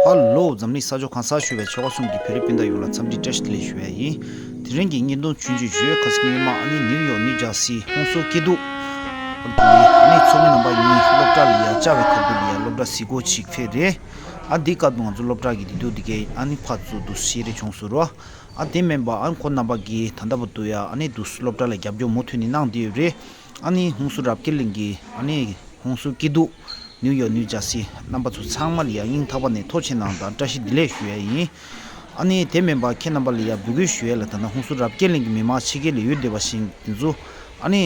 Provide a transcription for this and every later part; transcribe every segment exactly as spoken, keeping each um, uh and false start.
ཨ་ལོ། འཛམ་གླིང་ས་ཕྱོགས་གང་སར་བཞུགས་པའི་ཆོལ་ཁ་གསུམ་གྱི་བོད་རིགས་སྤུན་ཟླ་ཡོངས་ལ་འཚམས་འདྲི་བཀྲ་ཤིས་བདེ་ལེགས་ཞུ་ཡ་ཡིན། དེ་རིང་གི་བརྙན་ཐུང་ཆུང་ཆུང་ཞུ་ཡ། ཁ་སང་ཉི་མ་ཨ་ནི་ནིའུ་ཡོག་ནིའུ་ཇར་སི་ཧོང་སུར་སྐྱིད་སྡུག་གི་ཨ་ནི་ཚོགས་མི་རྣམ་པ་གཉིས་སློབ་གྲྭ་ལ་ཡ་བཅར་བའི་ཁ་ཐུག་ལ་ཡ་སློབ་གྲྭ་གཟིགས་སྐོར་ཅིག་ཕེབས་རེད། ཨ་འདི་སྐབས་དུ་ང་ཚོ་སློབ་གྲྭ་གི་བདེ་སྡུག་འདི་གའི་ཨ་ནི་ཕར་ཚུར་དུ་བཤད་རེས་བྱུང་སོང་རོ། ཨ་དེ་མིན་པ་ཨ་ཁོ་རྣམ་པ་གིས་ད་ལྟ་བར་དུ་ཡ་ཨ་ནི་དུ་སློབ་གྲྭ་ལ་རྒྱབ་སྐྱོར་མུ་མཐུད་ནས་གནང་བསྡད་ཡོད་རེད། ཨ་ནི་ཧོང་སུར་རབ་རྒྱས་གླིང་གི་ཨ་ནི་ཧོང་སུར་སྐྱིད་སྡུག་ནིའུ་ཡོག་ནིའུ་ཇར་སི་རྣམ་པ་ཚོ་ཚང་མ་ལ་ཡ་སྙིང་ཐག་པ་ནས་ཐུགས་རྗེ་གནང་དང་བཀྲ་ཤིས་བདེ་ལེགས་ཞུ་ཡ་ཡིན། ཨ་ནི་དེ་མིན་པ་ཁྱེད་རྣམ་པ་ལ་ཡ་འབོད་སྐུལ་ཞུ་ཡ་ལ། ད་ལྟ་ཧོང་སུར་རབ་རྒྱས་གླིང་གི་མི་མང་ཕྱི་རྒྱལ་ལ་ཡོད་བསྡད་པ་བཞིན་དེ་ཚོ་ཨ་ནི་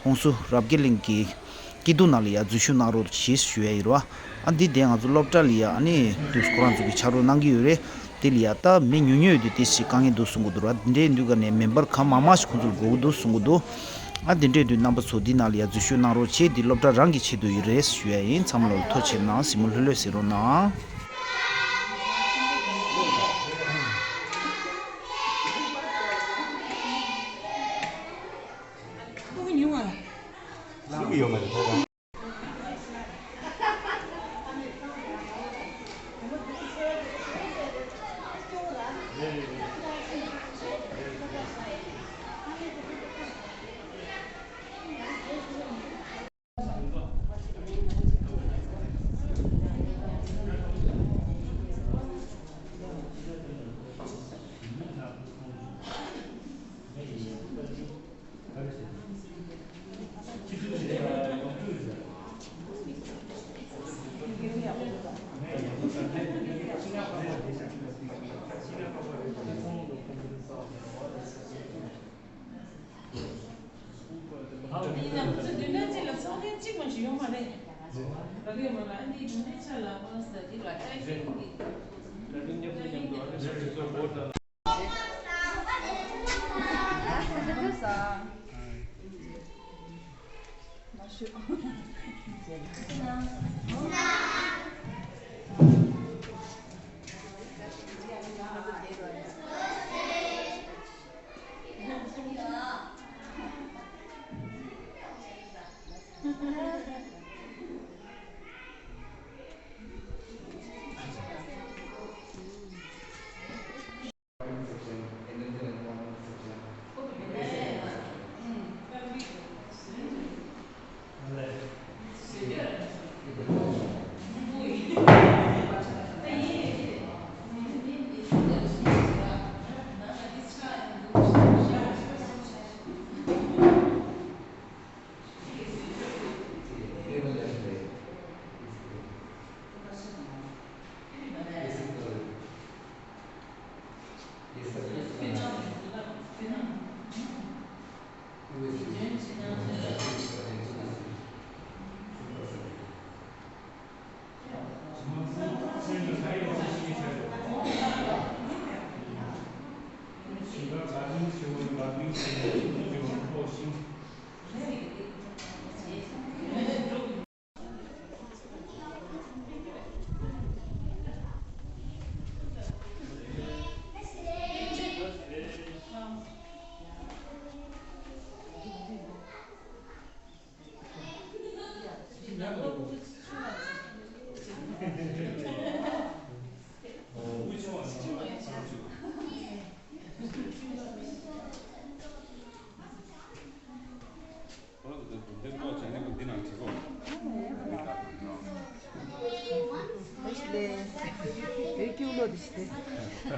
ཧོང་སུར་རབ་རྒྱས་གླིང་གི་སྐྱིད་སྡུག་ནང་ལ་ཡ་འཛུལ་ཞུགས་གནང་རོགས་ཞེས་ཞུ་ཡ་ཡིན་རོ། ཨ་འདི་དེ་ང་ཚོ་སློབ་གྲྭ་ལ་ཡ་ཨ་ནི་དུས་ཁོ་རང་ཚོ་གི་ཕྱག་རོགས་གནང་གི་ཡོད་རེད། དེ་ལ་ཡ་ད་མི་ཉུང་ཉུང་ཡོད་དུས་དེ་ཞིག་དཀའ་ངལ་འདུག་གསུང་གི་འདུག་ར། འདི་འདྲའི་དུས་ག་ནས་མེམ་བར་གང་མང་མང་ཞིག་ཁོང་ཚོར་དགོས་ཀྱི་འདུག་གསུང་གི་འདུག་ཨ་འདི་འདྲའི་དུས་རྣམ་པ་ཚོ་འདི་ནང་ལ་ཡ་འཛུལ་ཞུགས་གནང་རོགས་བྱེད། འདི་སློབ་གྲྭ་རང་གི་ཆེད་དུ་ཡོད་རེད་ཞུ་ཡ་ཡིན། ཚང་མ་ལོ་ཐུགས་རྗེ་གནང་། གཟིགས་མོ་ལྷོད་ལྷོད་གཟིགས་རོགས་གནང་། ཐུག་གི་ཉུང་བ་ལ། ལུག་ཡོད་མ་རེད། ཡིན་ནའང་ཁོ་ཚོ་བདུན་ཕྲག་གཅིག་ལ་ཚོགས་ཐེངས་གཅིག་མ་ཞིག་ཡོང་མ་རེད། རེད། རེད་མ་རེད། ཨ་ནི་བདུན་ཕྲག་ཆ་ལ་ཧོན་སི་ད་འདི་ལ་ཀྲའི་ཤིང་གི།